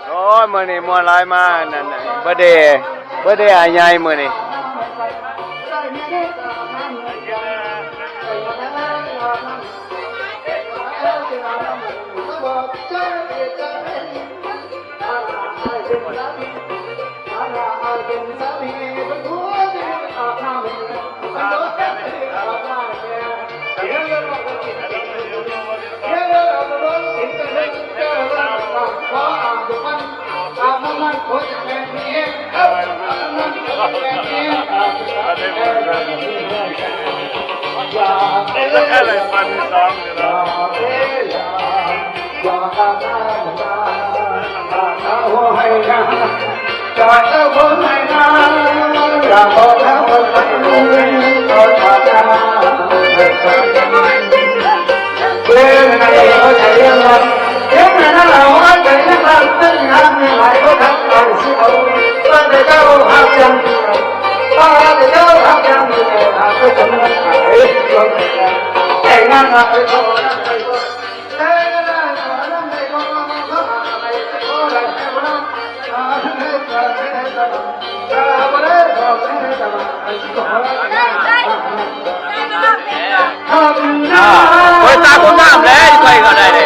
ໂອ້ຍ ມື້ນີ້ມ່ວນຫຼາຍ ມາອັນນັ້ນ ເບີດເດ ເບີດເດອ້າຍໃຫຍ່ມື້ນີ້. ອ່າ ໂອ້ຍ ຕາບໍ່ງາມແລ້ວ ຂ້ອຍກໍໄດ້ເດ້.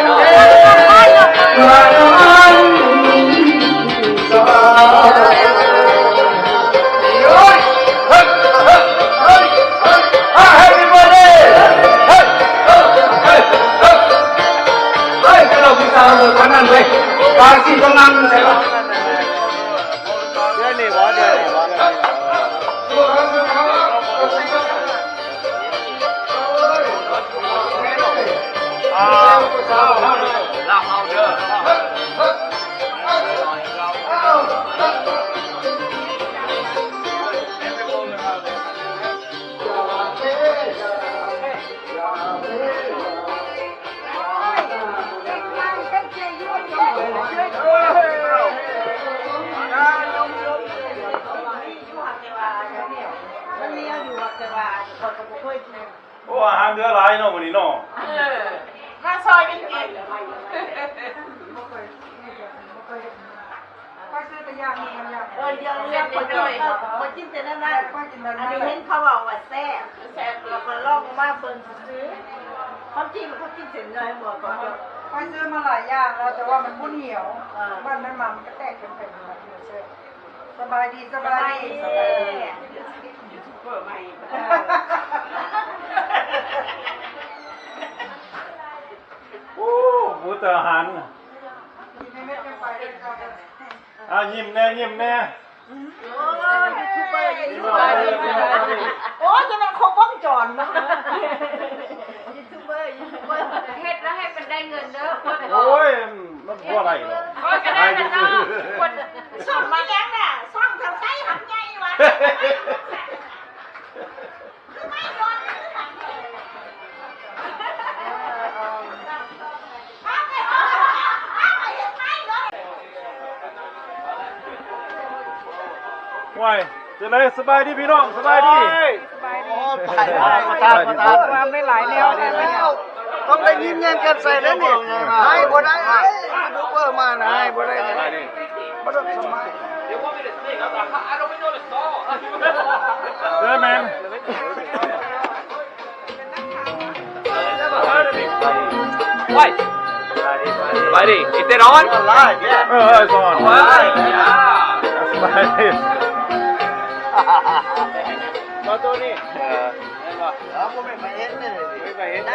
ໂອ້ ອາຫານເຫຼືອຫຼາຍເນາະມື້ນີ້ເນາະ. ເອີ ມາຊ່ອຍກັນກິນ. ຂ້ອຍຊື້ແຕ່ຢ່າງໜຶ່ງ ມັນຢ່າງ ເອີ ດຽວເລື່ອງຂ້ອຍກິນ ຂ້ອຍກິນແຕ່ນັ້ນນະ. ຂ້ອຍກິນແຕ່ນັ້ນ ອັນນີ້ເຫັນເຂົາເວົ້າວ່າແຊບ ແຊບ ແລ້ວກໍລອງມາເບິ່ງຊື່ໆ. ຄວາມຈິງມັນກໍກິນເສັ້ນໜ້ອຍບໍ່ ຂ້ອຍຊື້ມາຫຼາຍຢ່າງແລ້ວ ແຕ່ວ່າມັນບໍ່ໜຽວ. ເອີ ມັນ ມັນ ມັນກໍແຕກເປັນ ເປັນ ເປັນ. ສະບາຍດີ ສະບາຍດີ ສະບາຍດີ. ຢູທູບເບີໃໝ່. ໂອ້ ໝູແຕ່ອາຫານ. ອ່າ ຍິ້ມແດ່ ຍິ້ມແດ່. ໂອ້ຍ ຢູທູບເບີ ຢູທູບເບີ. ໂອ້ຍ ຈະແມ່ນຄົບວົງຈອນເນາະ. ຢູທູບເບີ ຢູທູບເບີ ເຮັດແລ້ວໃຫ້ມັນໄດ້ເງິນເດີ. ໂອ້ຍ ມັນບໍ່ໄດ້ດອກ. ໂອ້ຍ ກໍໄດ້ແລ້ວເນາະ. ຄົນຊ່ອງມາຫຍັງນະ ຊ່ອງເທົ່າໄຊຫຳໃຫຍ່ວະ. ໂອ້ຍ ຈັ່ງໃດ ສະບາຍດີພີ່ນ້ອງ ສະບາຍດີ. ໂອ້ຍ ສະບາຍດີ. ໂອ້ ຕາຍ ຕາຍ ຕາຍ ຕາຍ. ຄວາມໄດ້ຫຼາຍແນວ ຕ້ອງໄດ້ຍິ້ມແຍ້ມແຈ່ມໃສເດ້ນີ້. ໃຫ້ບໍ່ໄດ້ ຢູທູບເບີມານະ ໃຫ້ບໍ່ໄດ້. ສະບາຍດີ ບໍ່ຕ້ອງສະບາຍ. ເອີ ແມ່ນ. ໂອ້ຍ ສະບາຍດີ ເອີ ສອນ ສະບາຍດີ. ມາໂຕນີ້ ເອີ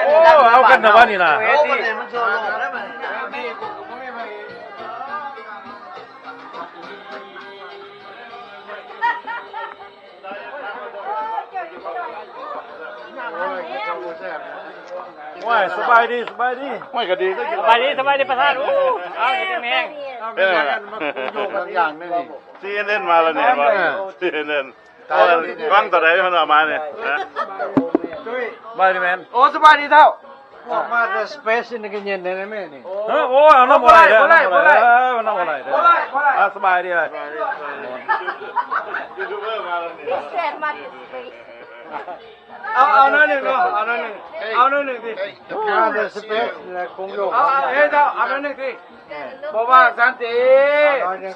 ໂອ້ ເອົາກັນແຕ່ວ່ານີ້ນະ. ໂອ້ ມັນໂຊລົງແລ້ວມັນ. ໂອ້ຍ ສະບາຍດີ ສະບາຍດີ. ໂອ້ຍ ກໍດີ ສະບາຍດີ ສະບາຍດີປະທານ. ໂອ້ ເອົາ ຢູ່ດີມີແຮງ. ເປັນຫຍັງ? ມາໂຍກກັນຢ່າງໜຶ່ງ. ຊີເອັນເອັນ ມາແລ້ວນີ້. ເອີ ຊີເອັນເອັນ. ໂອ້ຍ ຟັງຕົວໃດເພິ່ນເອົາມານີ້ ຮະ? ສະບາຍດີແມ່ນ. ໂອ້ ສະບາຍດີເຖົ້າ. ອອກມາແຕ່ສະເປຊ ນີ້ກໍເຢັນແດ່ແມ່ນີ້. ເອີ ໂອ້ຍ ເອົານຳບໍ່ໄດ້ເດີ ບໍ່ໄດ້ ບໍ່ໄດ້ ເອີ ເອົານຳບໍ່ໄດ້ເດີ. ອ່າ ສະບາຍດີເອີຍ. ຢູທູບເບີມາແລ້ວນີ້. ເອີ ເອົາ ເອົາໜ້ອຍໜຶ່ງເນາະ ເອົາໜ້ອຍໜຶ່ງ ເອົາໜ້ອຍໜຶ່ງຕິ ເອົາ ເອົາ ເຮັດເອົາ ເອົາໜ້ອຍໜຶ່ງຕິ ບໍ່ວ່າຊັ້ນຕິ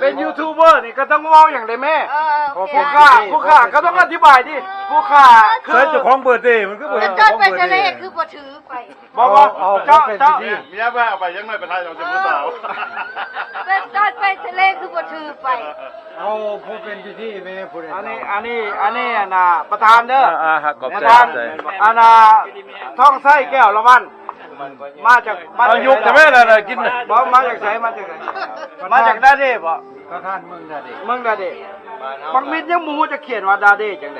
ເປັນຢູທູບເບີນີ້ກໍຕ້ອງເວົ້າຫຍັງໄດ້ແມ້ ເອີ ໂອເຄ ຜູ້ຂ້າ ຜູ້ຂ້າກໍຕ້ອງອະທິບາຍຕິ ຜູ້ຂ້າຄື ໃຊ້ເຈົ້າຂອງເບີດເດ ມັນຄືບໍ່ເຫັນເຈົ້າຂອງເບີດເດ ຄືບໍ່ຖືໄປ ບໍ່ ບໍ່ ເຈົ້າ ເຈົ້າ ເມຍວ່າເອົາໄປ ຢ່າງໜ້ອຍໄປຖ່າຍເອົາແຕ່ຜູ້ສາວ ເປັນຕອນໄປທະເລຄືບໍ່ຖືໄປ ເອົາຜູ້ເປັນພິທີແມ່ຜູ້ໃດ ອັນນີ້ ອັນນີ້ ອັນນີ້ ອັນນ່າ ປະທານເດີ ອ່າໆ ຂອບໃຈ ປະທານ ຂອບໃຈ ອັນນ່າ ທອງໄຊແກ້ວລະວັນ ມາຈາກ ມາຈາກ ເອົາ ຍົກແຕ່ແມ່ນະ ກິນ ບໍ່ ມາຈາກໃສ ມາຈາກໃສ ມາຈາກດາເດບໍ່ ປະທານເມືອງດາເດ ເມືອງດາເດ ບັກມິດຍັງບໍ່ຮູ້ຈັກຂຽນວ່າດາເດຈັ່ງໃດ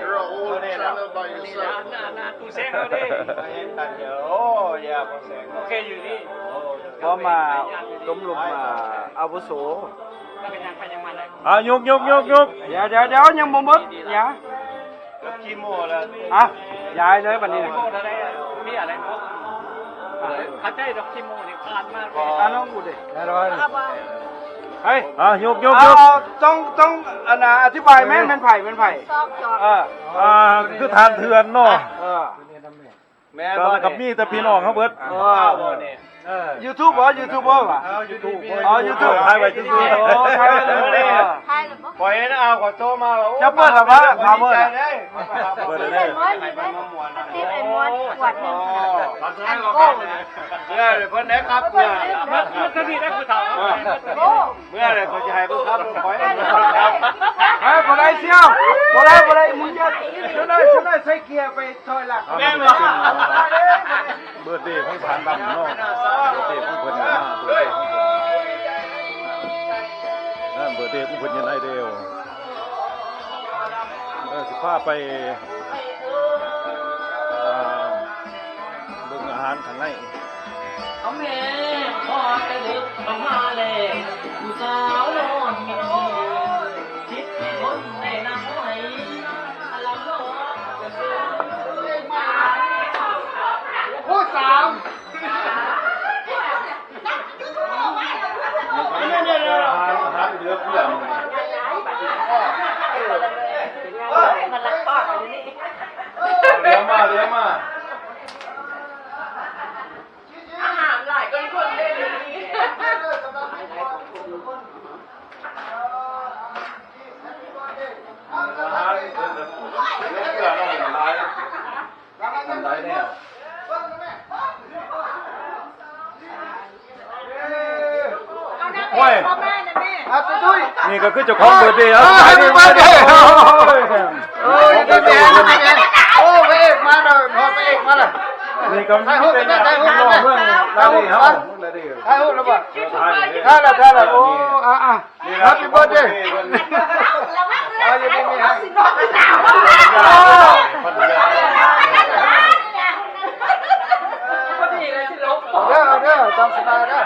ໂອ້ ຢ່າບໍ່ແສງ ໂອເຄຢູ່ນີ້ ພໍມາຕົມລົມ ອາ ອາວຸໂສ ອ່າ ຍົກໆໆໆ ດຽວໆໆ ຍັງບໍ່ໝົດ ຫຍັງ ອ່ະ ຍ້າຍເລີຍບັດນີ້ນະ ເຮົາໃຈດອກ ຄີໂມນີ້ຜ່ານມາ ອ່າ ນ້ອງກູເດ ເຮີ້ຍ ອ່າ ຍົກໆໆ ເອົາ ຕ້ອງ ຕ້ອງ ອັນນ່າ ອະທິບາຍແມ່ນ ແມ່ນໃຜ ແມ່ນໃຜ ເອີ ອ່າ ຄືທ່ານເຖື່ອນເນາະ ເອີ ແມ່ນບໍ່ ກໍມີແຕ່ພີ່ນ້ອງເຮົາເບິດ ເອີ ຢູທູບບໍ່ ຢູທູບບໍ່ຫວາ ເອົາຢູທູບ ອໍ ຢູທູບ ຖ່າຍໄວ້ຊື່ໆ ໂອ້ ຖ່າຍໄວ້ເລີຍ ຂ້ອຍເຫັນ ອ້າວ ຂ້ອຍໂທມາວ່າ ໂອ້ ຈະເປີດລະບໍ່ ມາເປີດ ເປີດເລີຍ ຕິດໄອ້ມອນຂວດໜຶ່ງ ອັນໂກ້ ເພື່ອເພິ່ນໄດ້ຂັບ ເພື່ອ ເມື່ອໃດຂ້ອຍຊິໃຫ້ເບິ່ງຄັບຂ້ອຍ ເຮີ້ຍ ບໍ່ໄດ້ສ່ຽວ ບໍ່ໄດ້ ບໍ່ໄດ້ ມຶງຢ່າ ເຈົ້ານາຍ ເຈົ້ານາຍໃສ່ເກຍໄປຖອຍຫຼັງ ແມ່ນບໍ່ ເບີດເດຂອງພານດຳເນາະ ເບີດເດຂອງເພິ່ນມາ ເບີດເດຂອງເພິ່ນ ເອີ ເບີດເດຂອງເພິ່ນຢູ່ໃນເດວ ເອີ ຊິພາໄປ ອ່າ ເບິ່ງອາຫານຂ້າງໃນ ເອົາແມ່ ພໍແຕ່ດຶກມາແລງ ຜູ້ສາວນອນມິດເທ ຄິດຊິທົນໄດ້ນາງໄຫວ ລຳນອນກະເຊີນ ຜູ້ສາວ ເຫຼືອມາ ເຫຼືອມາ ອາຫານຫຼາຍກວ່າຄົນເດ້. ໂອ້ຍ ອ່ະ ຕຸ້ຍ ນີ້ກໍຄືເຈົ້າຂອງເບີດເດ ເອົາ Happy birthday ໂອ້ຍ ໂອ້ຍ ໂອ້ຍ ພະເອກມາແລ້ວ ພະເອກມາແລ້ວ ນີ້ກໍມີແຕ່ຍາດພີ່ນ້ອງເມືອງລາວເດເຮົາ ຖ່າຍຮູບແລ້ວບໍ່? ເອີ ຖ່າຍແລ້ວ ຖ່າຍແລ້ວ ໂອ້ ອ່ະ ອ່ະ Happy birthday ເອົາຢູ່ດີມີແຮງ ເອົາເດີ ເອົາເດີ ຕາມສະບາຍເດີ.